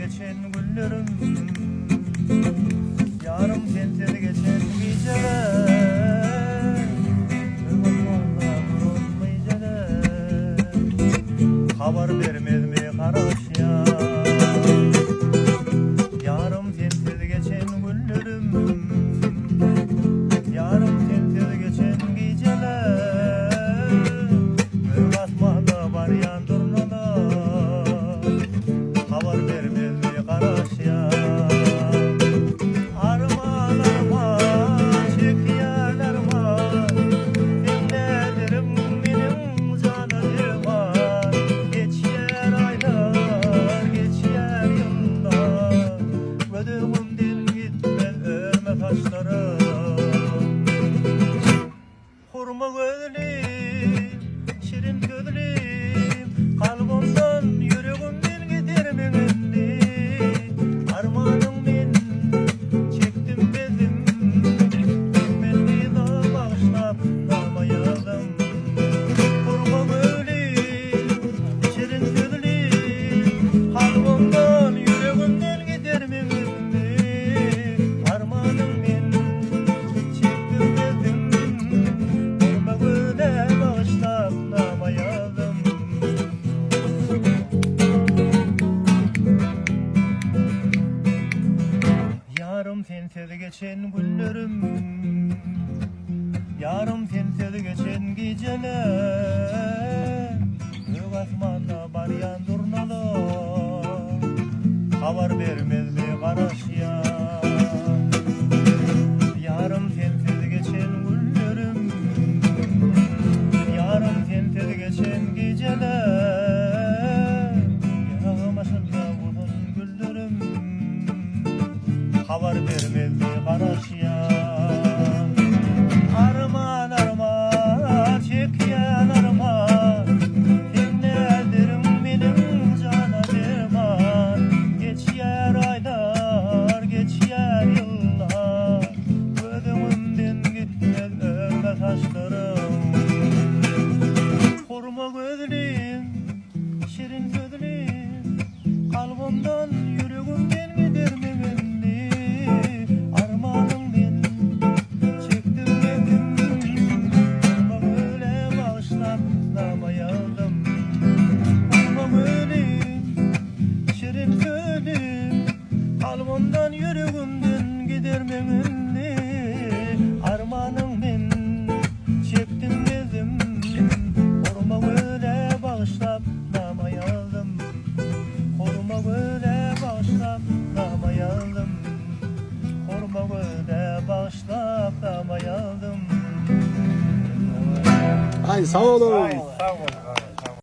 geçen günlerim Ýarym sensiz geçen gijeler Gök asmanda duran gyjeler Habar bermezmi garaşýan Ýarym sensiz geçen günlerim Ýarym sensiz geçen gijeler Gök asmanda barýan durnalar Habar bermezmi garaşýan Arman arman çekýän arman Sen näderin meniň jana derman Geçýär aýlar geçýär ýyllar Göz öňümden gitmez örme saçlaryň Hurma gözlim, şirin sözlim, Kalbymdan, ýüregimden gidermiň indi? Armanyň men çekdim bezim, Türkmen gyza bagyşlap nama ýazdym. Hurma gözlim, şirin sözlim, Kalbymdan, ýüregimden gidermiň indi? Armanyň men Çekdim bezim, Hurma göle bagyşlap nama ýazdym. Ýarym sensiz geçen günlerim, Ýarym sensiz geçen gijeler, Gök asmanda barýan durnalar, Habar bermezmi garaşýan. Ýarym sensiz geçen günlerim, Ýarym sensiz geçen gijeler, Ýagym başynda uzyn güllerim, Habar bermezmi garaşýan. Arman, arman, çekýän arman, Sen näderin meniň jana derman, Geçýär aýlar, geçýär ýyllar, Göz öňümden gitmez örme saçlaryň. Hurma gözlim, şirin sözlim, Kalbymdan, ýüregimden gidermiň indi? Armanyň men çekdim bezim, Hurma göle bagyşlap nama ýazdym. Hurma gölim, Şirin sözüm kalbymdan ýüregimden gidermeň indi Armanyň men çekdim bezim Hurma göle bagyşlap nama ýazdym Hurma göle bagyşlap nama ýazdym Hurma göle bagyşlap nama ýazdym Aý sag boluň. Aý sag boluň.